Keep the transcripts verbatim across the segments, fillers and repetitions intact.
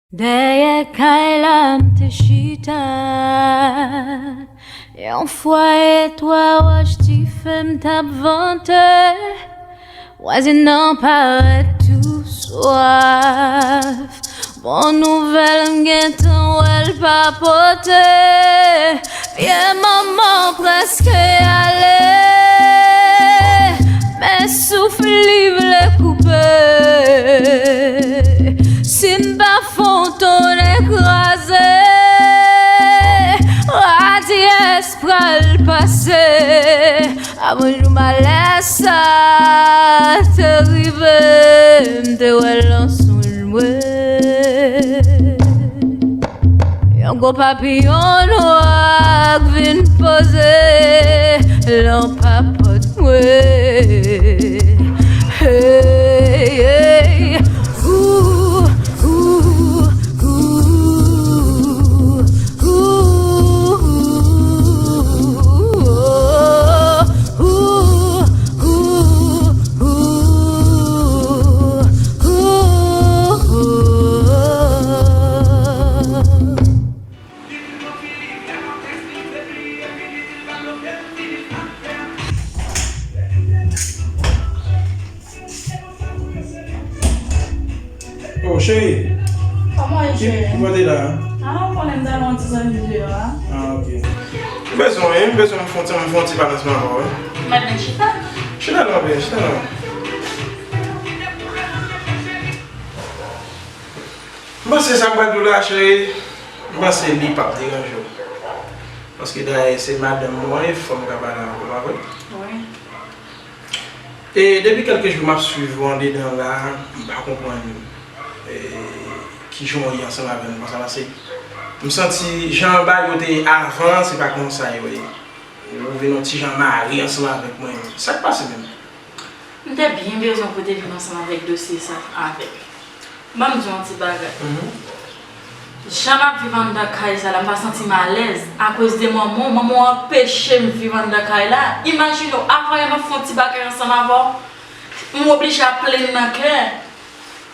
Dèyè kay la m te chita. Yon fwaye twa wòch dife m t ap vante. Vwazin nan parèt tou swaf. Bon nouvèl m gentan wè l pa pote. Pye manman prèske ale, men souf li vle koupe. Si m pa fè yon tonnè kraze, radyès pral pase. Avan jou malè sa te rive, m te wè l nan sonj mwen. Yon gwo papiyon nwa k vin poze lan papòt mwen. Hey, hey. Ooh, ooh, ooh. Oh, cheri. Kòman w ye, cheri? Ki bò w te la? Ah, ou konnen m t al yon ti zanmi deyò a. Ah, ok. M bezwen, wi, m bezwen m fè yon ti, m fè yon ti balans nan avè w, wi. Maten chita. Chita non, bebe, chita non. M panse sa m pral di w la, cheri, m panse li p ap deranje w. Paske dayè se madanm mwen, e fò m ka pale avè w, pa vre? Wi. E depi kèlke jou m ap swiv ou andedan la, m pa konprann, e, kijan w ye ansanm avè m konsa, paske m santi jan bagay yo te ye avan, se pa konsa yo ye. Ou vin yon ti jan mare ansanm avèk mwen. Sa k pase menm? M te byen bezwen pou w te vin ansanm avèk dosye sa avè m. Ban m di w yon ti bagay. Mhm. Jan m ap viv anndan kay sa la, m pa santi m alèz akoz de manman w. Manman w anpeche m viv anndan kay la. Imajine w, avan yè m ap fè yon ti bagay ansanm avè w, m oblije ap plenn nan kè.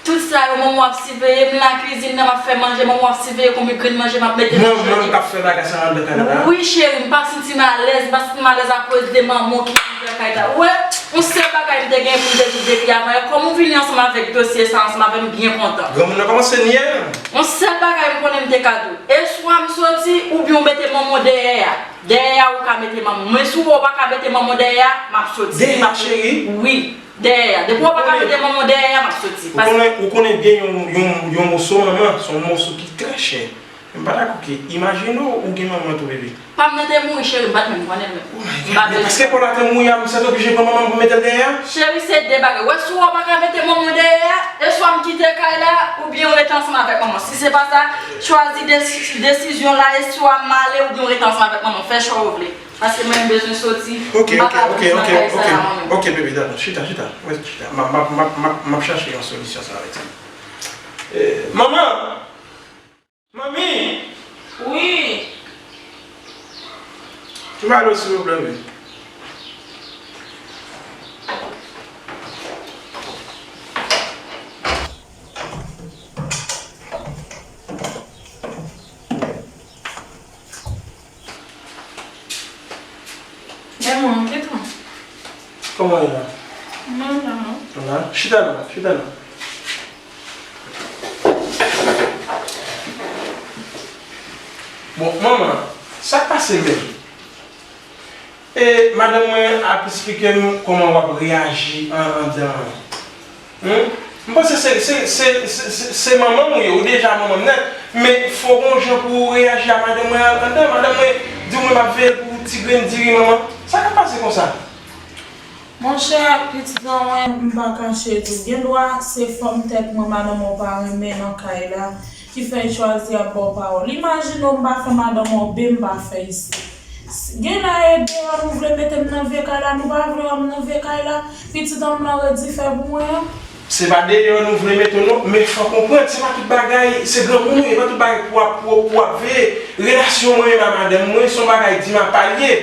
Tout sa yo, manman w ap siveye m nan kizin nan, m ap fè manje, manman w ap siveye konbyen grenn manje m ap mete nan chofye. Manman w t ap fè bagay sa anndan kay la? Wi, cheri, m pa santi m alèz, m pa santi m alèz akoz de manman w ki anndan kay la. Ou wè, yon sèl bagay m te gen pou m te di w depi avan yè, kòm ou vini ansanm avèk dosye sa ansanm avè m, m byen kontan. Granmoun nan kòmanse nyè. Yon sèl bagay m konnen m te ka di w. E swa m soti, oubyen w mete manman w dèyè a. Dèyè a ou ka mete manman w. Men si w wè w pa ka mete manman w dèyè a, m ap soti. Dèyè a, cheri? Wi, dèyè a. Depi w pa ka mete manman w dèyè a, m ap soti. Ou konnen, ou konnen byen yon, yon, yon moso manman, se yon moso ki trè chè. M pa dakò ke, imajine w, ou gen manman tou, bebe. Pa m nan te mouri, cheri, m pa t menm konnen l menm. Oh my God, men paske pa w la te mouri a, m sètoblije pran manman m pou m mete l dèyè a? Cheri, se de bagay. Ou wè, si w wè w pa ka mete manman w dèyè a, e swa m kite kay la, oubyen w rete ansanm avèk manman. Si se pa sa, chwazi desi-, desizyon la, e swa m ale, oubyen w rete ansanm avèk manman. Fè chwa w vle. Paske mwen, m bezwen soti. Ok, m pa ka viv nan kay sa la, manmi. Ok, bebe, dakò. Chita, chita. Rete chita. M ap, m ap, m ap, m ap, m ap chache yon solisyon sa avèk sa. Eh, manman! Manmi! Wi. Ti malo, silvouplè, wi. Kòman w ye la? Mwen la. Ou la? Chita la, chita la. Bon, manman, sa k pase menm? E madanm mwen ap esplike m kòman w ap reyaji an, anndan an. Hmm? M panse se, se, se, se, se, se manman w ye, ou deja manman m nèt, men fò w gon jan pou w reyaji a madanm mwen anndan. Madanm mwen di w mwen m ap veye pou ti grenn diri manman. Sa k ap pase konsa? Monchè, pitit an mwen, m pa kache di w. Gendwa se fòm tèt mwen madanm ou pa renmen nan kay la ki fè l chwazi ap ba w pawòl. Imajine w, m pa fè madanm ou byen, m pa fè isi. Genlè e deyò nou vle mete m nan vye kay la, nou pa vle wè m nan vye kay la. Pitit an m nan redi fè pou mwen an. Se pa deyò nou vle mete w non, men fò w konprann, se pa tout bagay, se granmoun nou ye, pa tout bagay pou w ap, pou w, pou w ap veye. Relasyon mwen menm a madanm mwen, se yon bagay di m ap pa l ye.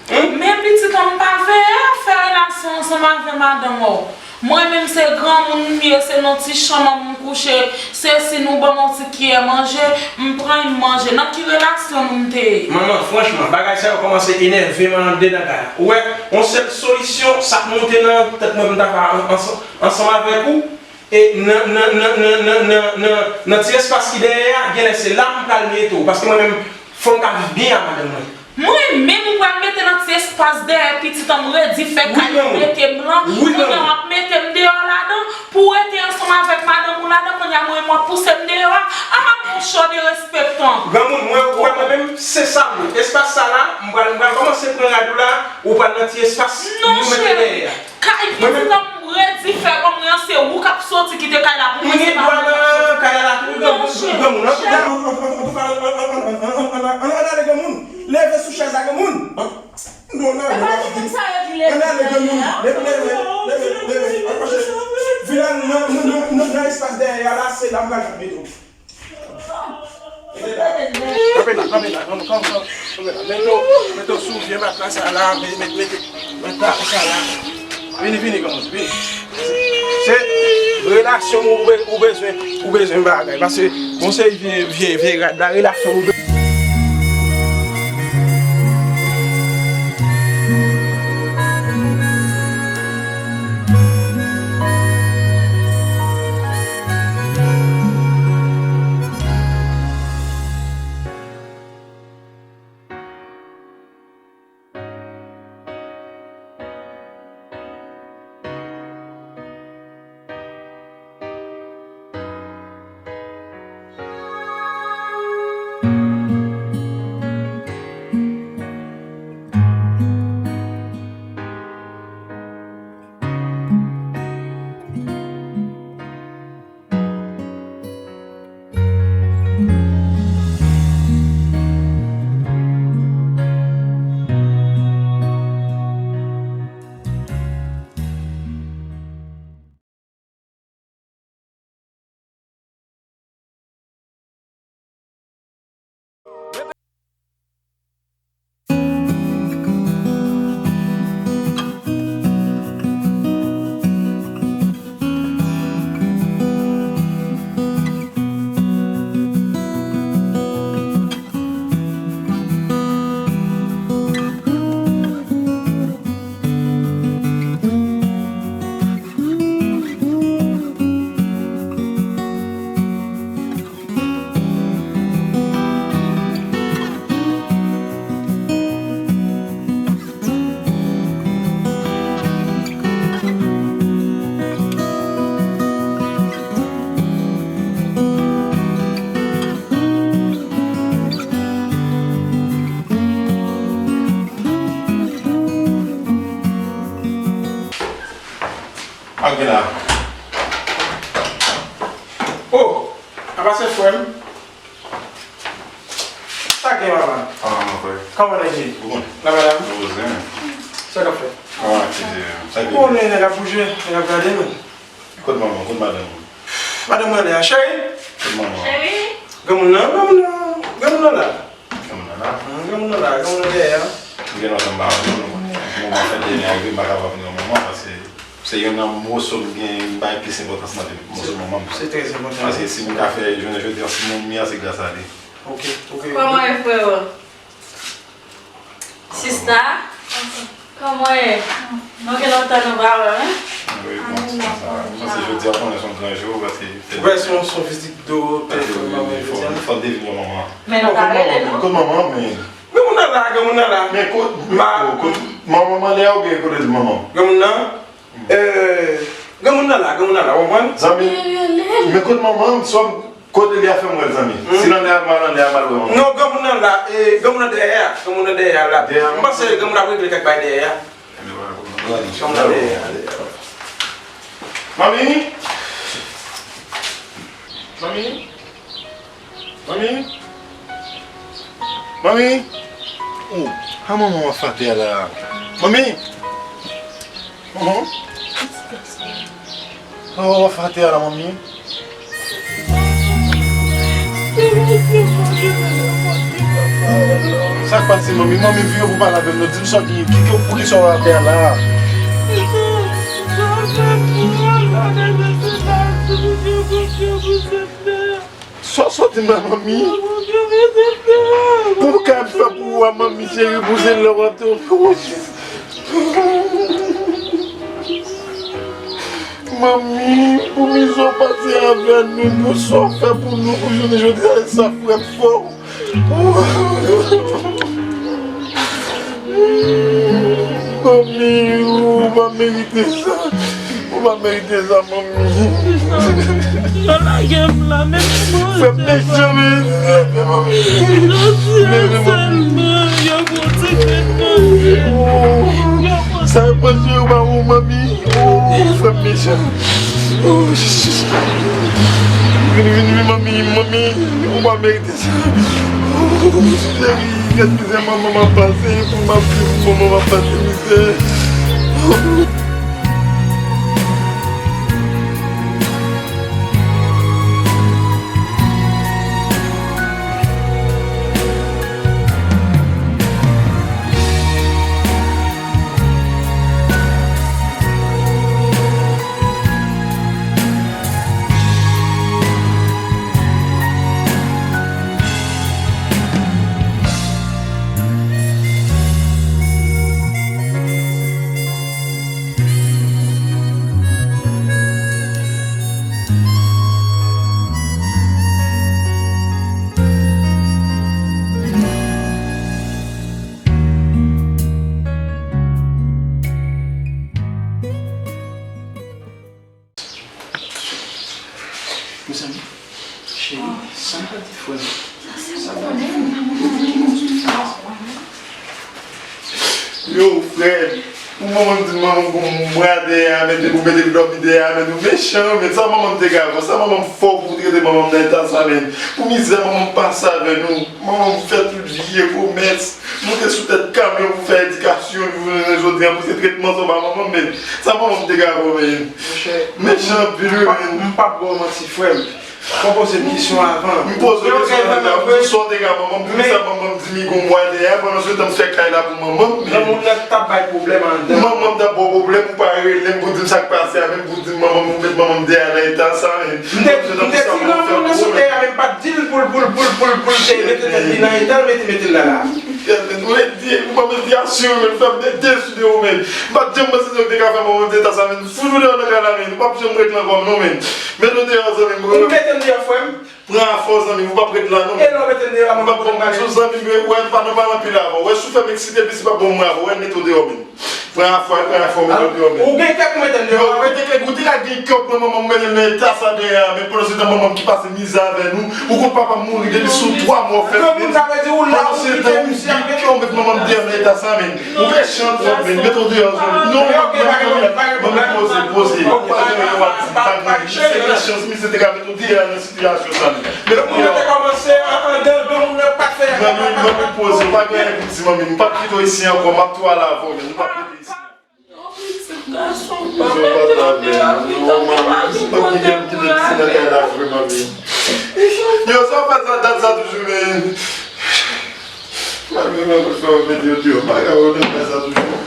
Hmm? Men pitit an m pa veye a fè relasyon ansanm avè madanm ou. Mwen menm se granmoun m ye, se nan ti chanm an m kouche, se si nou ban m yon ti kiyè manje, m pran m manje. Nan ki relasyon nou m te ye? Manman, franchman, bagay sa yo kòmanse enève m anndedan kay la. Ou wè, yon sèl solisyon, sa k monte nan tèt mwen pou m ta fè an-, ansanm, ansanm avèk ou, e nan, nan, nan ti espas ki dèyè a, genlè se la m pral mete w. Paske mwen menm, fò m ka viv byen ak madanm mwen. Mwen menm ou pral mete nan ti espas dèyè pitit an m redi fè kay ou mete m lan, kounye a w ap mete m deyò ladan pou w rete ansanm avèk madanm ou ladan, kounye a mwen menm w ap pouse m deyò a, a pa gen yon cho derespektan. Granmoun, mwen, ou wè mwen menm, se sa m ye. Espas sa la, m pral, m pral kòmanse pran rad ou la, ou pral nan ti espas nou mete dèyè a. Kay pitit an m redi fè kòm mwen an se ou k ap soti kite kay la pou mwen se pa mwen k ap soti. Mwen gen dwa nan kay la la tou wi granmoun, granmoun. Antouka, antouka, ann ale granmoun. Leve sou chèz la granmoun. Non, non, non. Ann ale granmoun. Leve, leve, leve, leve. Al mache. Vin nan, nan, nan, nan, nan espas dèyè a la, se la m pral mete w. Kanpe la, kanpe la, kanpe, kanpe, kanpe la. Mete w, mete w sou vye matla sa la, mete, mete, mete matla sa la. Vini, vini, granmoun, vini. Se relasyon ou be-, ou bezwen, ou bezwen bagay. Paske yon seri vye, vye, vye rad la, relasyon ou bezwen. Ak gen la. Oh! Apa se frè m? Sa gen, papa? Ah, mon frè. Kòman nèg ye? Ou konnen. La, madanm? Ou konnen. Sa k ap fèt? Ah, ti, sa gen. Ou konnen nèg ap bouje, nèg ap gade, men. Kot manman, kot madanm ou? Madanm mwen anlè a, cheri. Kot manman? Cheri. Granmoun nan, granmoun nan, granmoun nan la. Granmoun nan la? Hmm, granmoun nan la, granmoun nan dèyè a. M gen lontan m pa wè l, nou konnen. Moman fèt dèyè a rive, m pa ka pa vin wè manman, paske se youn nan moso m gen, m bay plis enpòtans nan vi m, moso manman m. Se trè enpòtan. Paske si m ta fè jounen jodi a, si moun m ye a, se gras a li. Ok, ok. Kòman e, frè? Sista, kòman e? Nou gen lontan nou pa wè, wi. Wi, bon, sa, sa. Mwen panse jodi a konnen se yon gran jou, paske fè. Wè, se yon, se yon vizit de, paske fò, fò, fò m te vin wè manman. Men nou pa rele, non? Kot manman, men. Granmoun nan la, granmoun nan la. Men kot, men kot, kot, manman, manman lè a oubyen kote manman? Granmoun nan? Eh, granmoun nan la, granmoun nan la, w konprann? Zanmi, men kot manman, swa kote li a fè m wè l, zanmi. Hmm? Si l anlè a, m al anlè a, m al wè manman. Non, granmoun nan la, eh, granmoun nan dèyè a, granmoun nan dèyè a la. Dèyè a. M panse granmoun ap regle kèk bagay dèyè a. Granmoun nan dèyè a, dèyè a. Manmi? Manmi? Manmi? Manmi? Oh, a manman w ap fè atè a la. Manmi? Manman? A w ap fè atè a la, manmi? Sa k pase, manmi? Manmi, vire pou pale avè m non. Di m sa w gen, ki, ki, poukisa w atè a la? Sa w soti m la, manmi? Pou m ka fè pou ou a, manmi cheri, pou se lè w ap tou. Manmi, pou mizè w pase avè nou, pou sa w fè pou nou, pou jounen jodi a, sa frè fò. Manmi, ou pa merite sa. Ou pa merite sa, manmi. Yo lage m la, men manje. Frè m mechan, men. Jodi a sèlman, yo gon ti grenn manje. Yo gon... Sa yo manje yo ba ou, manmi. Ou frè m mechan. Vini, vini, vini, manmi, manmi, ou pa merite sa. Cheri, gad mizè manman m ap pase, pou m ap viv pou manman m ap pase mizè. Mezanmi, cheri, sa m ta di frè m? Sa m ta di frè m? Yo, frè m, pou manman m di manman m gon mwa dèyè a, men depi w mete l dòmi dèyè a, men nou mechan, men sa manman m te ka fè, sa manman m fè pou trete manman m nan eta sa, men pou mizè manman m pase avè nou, manman m fè tout vye komès, moute sou tèt kamyon pou fè edikasyon li, pou jounen jodi a, pou se tretman sa w ba manman m, men sa manman m te ka fè, men. Monchè, mechan anpil, wi, men. M p ap ba w manti, frè m. Fò w poze m kesyon avan. M poze w kesyon avan, m di sa w te ka manman m, pou sa manman m di m li gon mwa dèyè a, pandan se tan m fè kay la pou manman m, men. Granmoun nan t ap bay pwoblèm anndan. Manman m t ap ba w pwoblèm, ou pa rele m pou di m sa k pase a, menm pou di m manman m, ou met manman m dèyè nan eta sa, men. M te, m te di granmoun nan sou tè a, men m pa t di l pou l, pou l, pou l, pou l, pou l te mete tèt li nan eta l mete, mete l la la. Ou pa met yasyon, men, fè m mete sou de ou, men. M pa t janm panse se ou te ka fè manman m nan eta sa, men. Fout ou deyò nan kay la, men. Ou p ap janm ret la ankò, non, men. Mete w deyò, zanmi m. Ou mete m deyò, frè m. Pran afè w, zanmi m, ou p ap ret la, non. E lè w mete m deyò a, mwen p ap konn pale. Ou zanmi m, wè, pa nan pale anpil avè w. Wè, si w fè m eksite plis, m p ap ba w mwa avè w. Wè, mete w deyò, men. Pran afè w, pran afè w, mete w deyò, men. Ou gen kè pou mete m deyò a, wi. Yo, ou te, ou te ka gen kè w pran manman m, mete l nan eta sa dèyè a, men pandan se tan manman m ki pase mizè avè nou, ou konn papa m mouri depi sou twa mwa w fèt, men. Granmoun, sa vle di ou la, ou kite misye ap mete w. Pandan se tan, ou gen kè w met manman m deyò nan eta sa, men. Ou mechan twòp, men. Mete w deyò, zanmi. Non, ok, pa gen pwoblèm, pa gen pwoblèm. Poze, poze. Pa gen anyen w ap di, pa gen anyen. Se mechan, si misye te ka mete w deyò nan sitiyasyon sa, men. Mete w deyò. Granmoun nan te kòmanse an, anndan, granmoun nan pa t fè anyen. Zanmi, zanmi, poze. Pa gen anyen pou di, manmi. M p ap kite w isi ankò. M ap tou ale avè w, men. M p ap rete isi. Non, pitit gason m, pa mete w deyò, pitit mwen pa gen kote pou rale. Yo, sa w fè sa, dat sa toujou, men. Malgre mwen konn fè w mete yo deyò, m pa ka wè w nan kay sa toujou.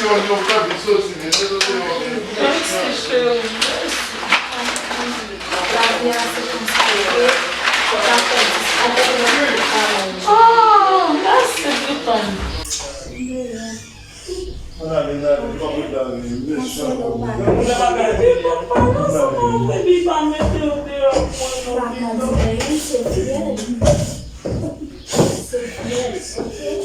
Yo, yo, fè vit soti, men, mete yo deyò, men. Mèsi, cheri, mèsi. Lavi a se konsa l ye. Fò w ta fè dis atè lè pou pawòl. Oh, mèsi, pitit mwen. Ann ale, ann ale, nou p ap ret la, men. Mèsi ankò. Pitit mwen, pale ansanm avè m, epi pa mete yo deyò pou mwen, non, pitit mwen.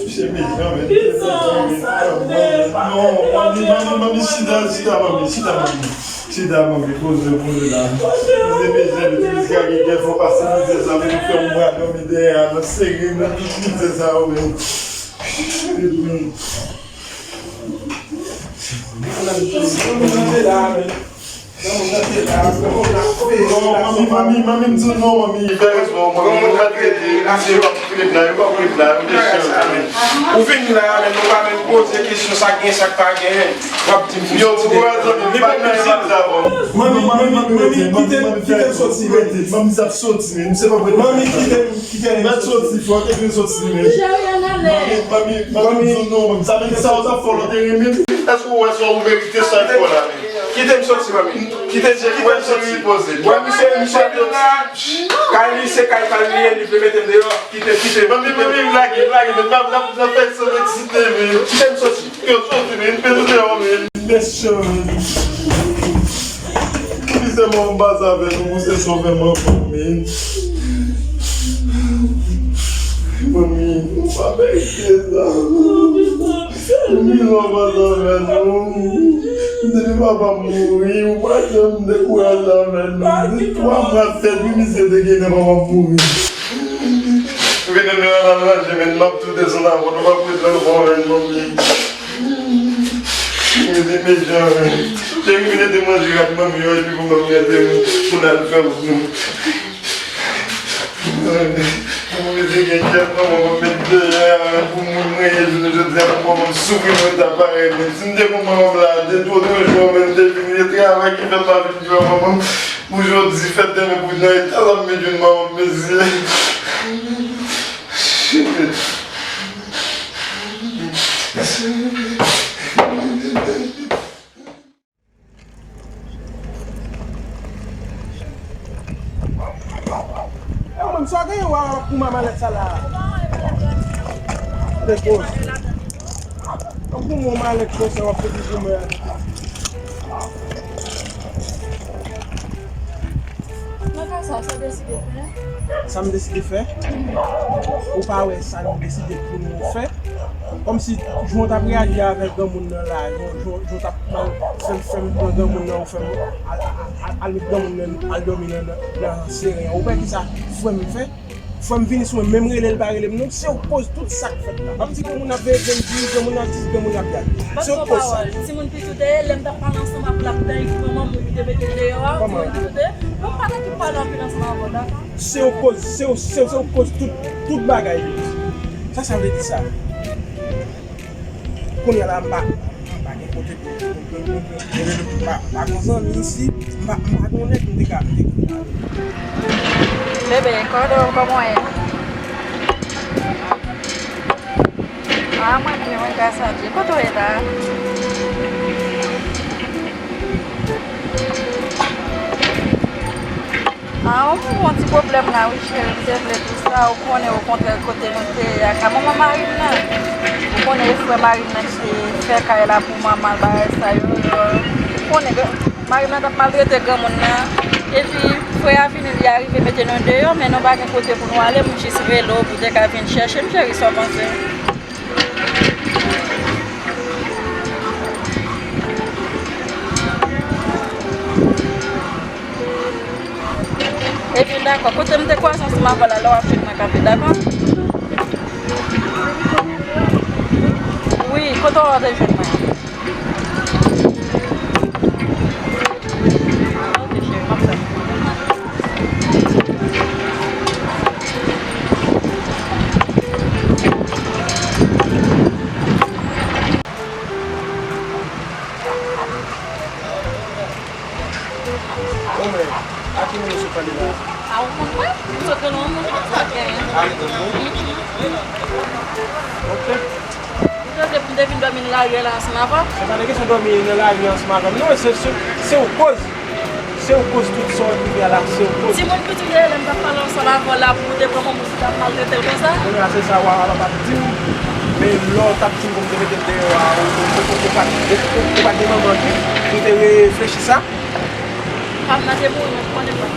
Misye mechan, men. Kisa sa vle? Non, manmi, manmi, manmi, chita, chita, manmi, chita, manmi. Chita, manmi, poze, poze la. Misye mechan, li di misye ka gen kè fò pase mizè sa, pou fè yon bra dòmi dèyè a, nan sere, nan tout mizè sa yo, men. Manmi, manmi, manmi, m di w non, manmi, fè respè w, manmi, nou pa t rete, misye yo p ap ret la, yo p ap ret la, yo mechan, manmi. Ou vin la, men nou pa menm poze kesyon sa k gen, sa k pa gen. W ap di m pou soti de. Yo, zanmi, li pa menm sa. Manmi, manmi, manmi, kite m, kite m soti, manmi. Manmi, sa ap soti, men. Misye pa prete. Manmi, kite m, kite m. Mèt soti, fò te vin soti, men. Cheri, ann ale. Manmi, manmi, manmi, non, sa vin sa, ou t ap fè, ou te renmen. Èske ou wè sa ou merite sa fò la, men? Kite m soti, manmi. Kite m, kite m soti. Wè, misye, misye vin la. Kay li, se kay pa li, li vle mete m deyò. Kite, kite. Manmi, manmi, lage, lage, men. N ap, n ap, n ap fè sa eksite, men. Kite m soti. Yo soti, men, men nou te wè, men. Mesye, men. Ki se manman m pase avè nou pou se sove manman m, men. Manmi, ou pa merite sa. Manmi, ou pase avè nou. Depi papa m mouri, ou pa janm dekouraje avè nou. Depi twa mwa fèt, wi, misye te gen nan papa m mouri. Vini nou al manje, men n ap tou desann avè w, nou p ap ret la, nou pa wè n, manmi. Mete mejan, cheri, vin ede manje rad manmi yo, epi pou manmi ede m, pou n al fè wout nou. Pou mete gen kèt, manman, mwen met deyò, pou moun mwen ye, jounen jodi a, pou manman m soufri, mwen ta parèy, men si m te konn manman m la, de, twa, twa jou, men m te vin, e travay ki fèt la, vin jwe manman m, pou jodi, fèt demen, pou nan eta sa m met youn manman m, mesye. Yo, mwen, sa genyen w a pou mama malèt sa la? Depoze. Pou mwen, malèt konsa, w ap fè di pou mwen. Nan ka sa, sa w deside fè? Sa m deside fè? Ou pa wè sa nou deside pou nou fè? Kòmsi jan w t ap reyaji avèk granmoun nan la, jan, jan, jan w t ap mal fè m, fè m pran granmoun nan, ou fè m al, al, al, al met granmoun nan, al dòmi nan, nan, nan seren an. Ou wè kisa frè m fè? Frè m vini sou mwen, menm rele l pa rele m non. Se w k koz tout sa k fèt la. W ap di granmoun ap veye grenn diri, granmoun ap dis, granmoun ap gad. Se w k koz sa. Timoun piti w te ye, lè m t ap pale ansanm ak l ap dèyè manman m, ou te mete l deyò a, timoun piti w te ye. Mwen pa nan tout pale anpil ansanm avè w, dakò? Se w k koz, se w, se w, se w k koz tout, tout bagay yo. Sa, sa vle di sa. Kounye a la, m pa, m pa gen kote pou, pou, pou, pou, pou rele, m pa, m pa gen zanmi isi, m pa, m pa gen nèg m te ka, m te ka. Bebe, kòman w ye? Ah, mwen byen, mwen gras a Dye. Kote w ye la? Ah, ou gen yon ti pwoblèm la, wi, cheri, m te vle di sa, ou konnen, okontrè, kote nou te ye a, ka manman mari m nan. Ou konnen, e frè mari m nan ki te fè kay la pou manman l, bagay sa yo, yo. Ou konnen, mari m nan t ap maltrete granmoun nan. Epi, frè a vini, li arive mete nou deyò, men nou pa gen kote pou nou ale, m jis rele w pou te ka vin chèche m, cheri, sa w panse? Ebyen, dakò. Kote m te kwaze ansanm avè w la, lè w ap jwenn mwen kanpe, dakò? Wi, kote w te jwenn mwen? Ok, cheri, m ap tann. Bon, men, a ki moun ou sot pale la? A, ou konn mwen? M sot rele yon moun, m sot genyen. A, ou konn moun? Ok. Ou te vle pou m te vin dòmi nan lari a la ansanm avè w? Se pa nan kesyon dòmi nan lari a ansanm avè m, non, se, se, se w koz. Se w koz tout sa w rive a la, se w koz. Timoun piti w te ye lè m t ap pale ansanm avè w la pou w te pran manman w, ou t ap maltrete l konsa? Kounye a se sa w ap ap di m, men lè w t ap di m pou m te mete l deyò a, ou, ou, ou, ou pa t, ou, ou, ou pa t gen manman tou, ou te reflechi sa? Papa m nan te mouri, men m konnen pa.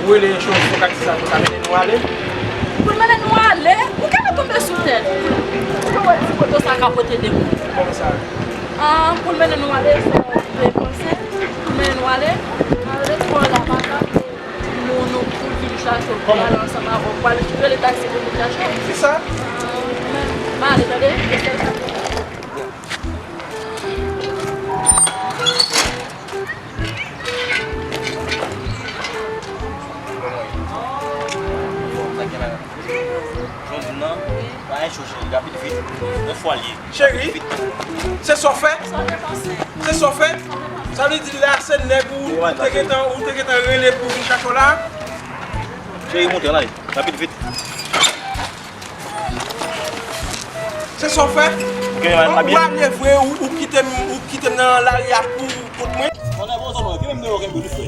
Ou rele yon chofè fò taksi sa pou l ka mennen nou ale? Pou l mennen nou ale? Ou genlè tonbe sou tèt. Ou te wè ti moto sa ka pote de moun. Kòman sa? Ah, pou l mennen nou ale, sa w te panse? Pou l mennen nou ale? Ale twò la, pa ka. Moun ou pou vin chache w, pou ale ansanm avè w, pou ale rele taksi pou vin chache w. Kisa? Ah, men, m ale, tande? Sa gen la? Jodi nan, pa Ay, cho, cheri, rapid vit. Yon fwa l ye. Cheri, se sa w fè? Se sa w fè? Sa vle di la, se nèg ou, ou te gentan, ou te gentan rele pou vin chache w la? Cheri, monte, ann ale. Rapid vit. Se sa w fè? Ou ale vre, ou, ou kite m, ou kite m nan lari a pou kont mwen? Ann ale, bon, zanmi, ki menm nèg ou gen pou li fè?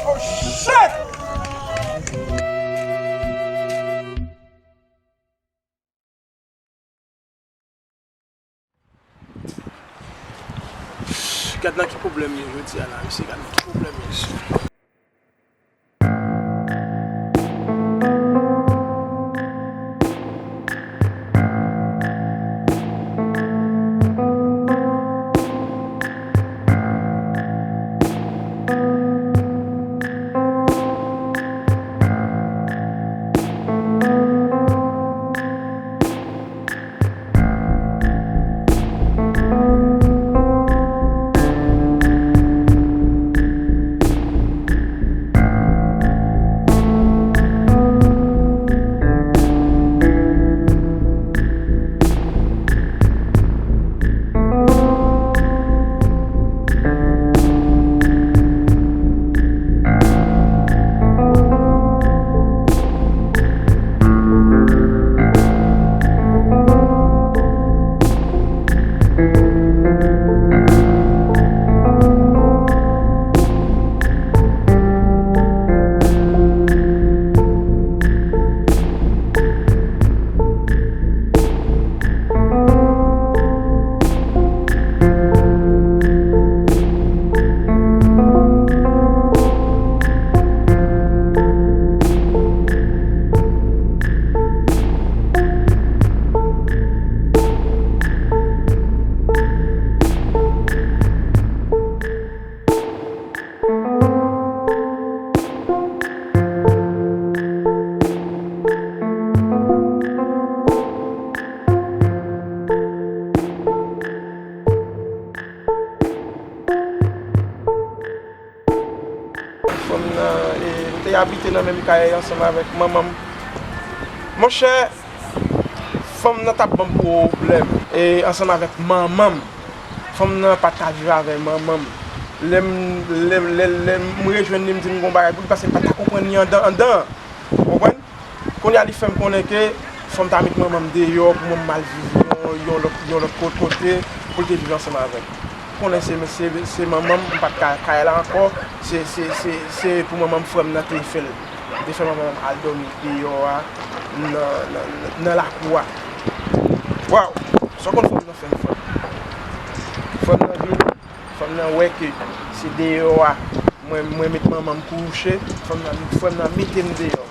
Oh, shit! Gad nan ki pwoblèm ye jodi a la, mesye, gad nan ki pwoblèm ye, mesye. Fanm nan, e, m te abite nan menm kay ansanm avèk manman m. Monchè, fanm nan t ap ban m pwoblèm, e, ansanm avèk manman m. Fanm nan pa t ka viv avè manman m. Lè m, lè, lè, lè m rejwenn li, m di m gon bagay pou li, paske m pa t ka konprann li anndan, anndan. Ou konprann? Kounye a, li fè m konnen ke fò m ta met manman m deyò pou mwen m al viv yon, yon lòt, yon lòt ko-, kote pou l te viv ansanm avè m. Konnen se, se, se manman m, m pa t ka kay la ankò, se, se, se, se pou manman m, frè m nan te fè l. Li te fè manman m al dòmi deyò a, nan, nan, nan lakou a. Waw! Sa w konn fanm nan fè m, frè m? Frè m nan vini, fanm nan wè ke se deyò a mwen, mwen met manman m kouche, fanm nan, frè m nan mete m deyò.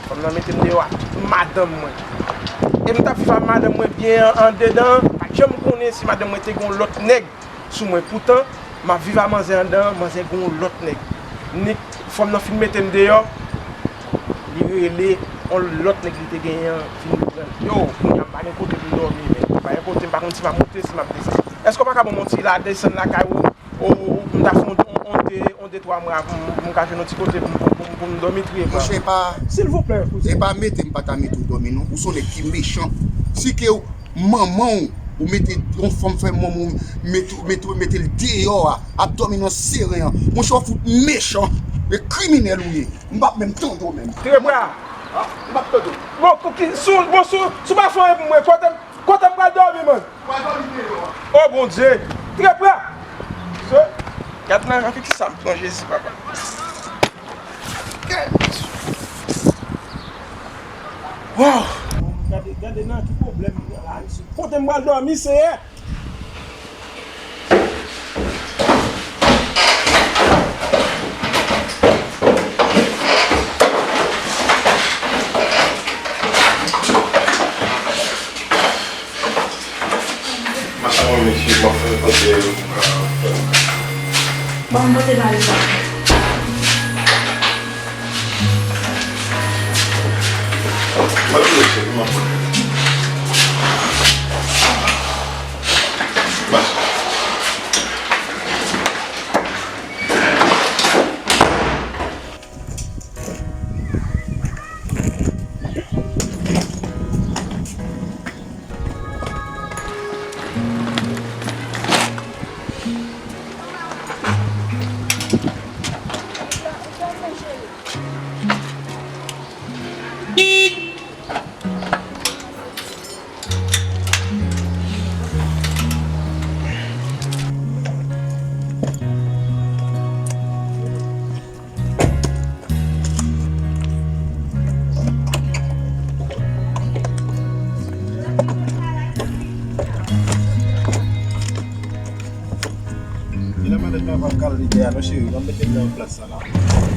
Fanm nan mete m deyò ak tout madanm mwen. E m t ap viv ak madanm mwen byen an, andedan, pa t janm konnen si madanm mwen te gen yon lòt nèg sou mwen. Poutan, m ap viv ak manzè anndan, manzè gen yon lòt nèg. Ni fanm nan fin mete m deyò, li rele yon lòt nèg li te genyen an vin pran l. Yo, kounye a m pa gen kote pou m dòmi, men. M pa gen kote, m pa konn si m ap monte, si m ap desann. Èske w pa ka ban m yon ti la desann lakay ou? Ou, ou, m ta fè yon, yon, yon de, yon de twa mwa pou m, pou m ka jwenn yon ti kote pou m, pou m, pou m, pou m dòmi, triye mwa. Monchè, e pa, silvouplè, kouzen, e pa mete m pa ta mete w dòmi, non. Ou se yon nèg ki mechan. Si ke w, manman w, ou mete yon fanm fè manman w mete, mete, mete l deyò a, ap dòmi nan seren an. Monchè, w fout mechan e kriminèl ou ye. M p ap menm tande w menm. Tire bra. Ah, m p ap tande w. Bon, pou ki, sou, bon, sou, sou pa fè anyen pou mwen, kote m, kote m pral dòmi, man? Pral dòmi deyò a. Oh, Bondye. Tire bra. Se, gad nan, nan ki sa m pran, Jezi, papa. Gad. Wow! Gade, gade nan ki pwoblèm m nan la, mesye. Kote m pral dòmi, Senyè? Mache mwen, mesye, m ap fè kote yo. Ban m pote valiz la. Mache, mesye, m ap pote. Mache. Ya non cheri, ban m mete m nan plas sa la.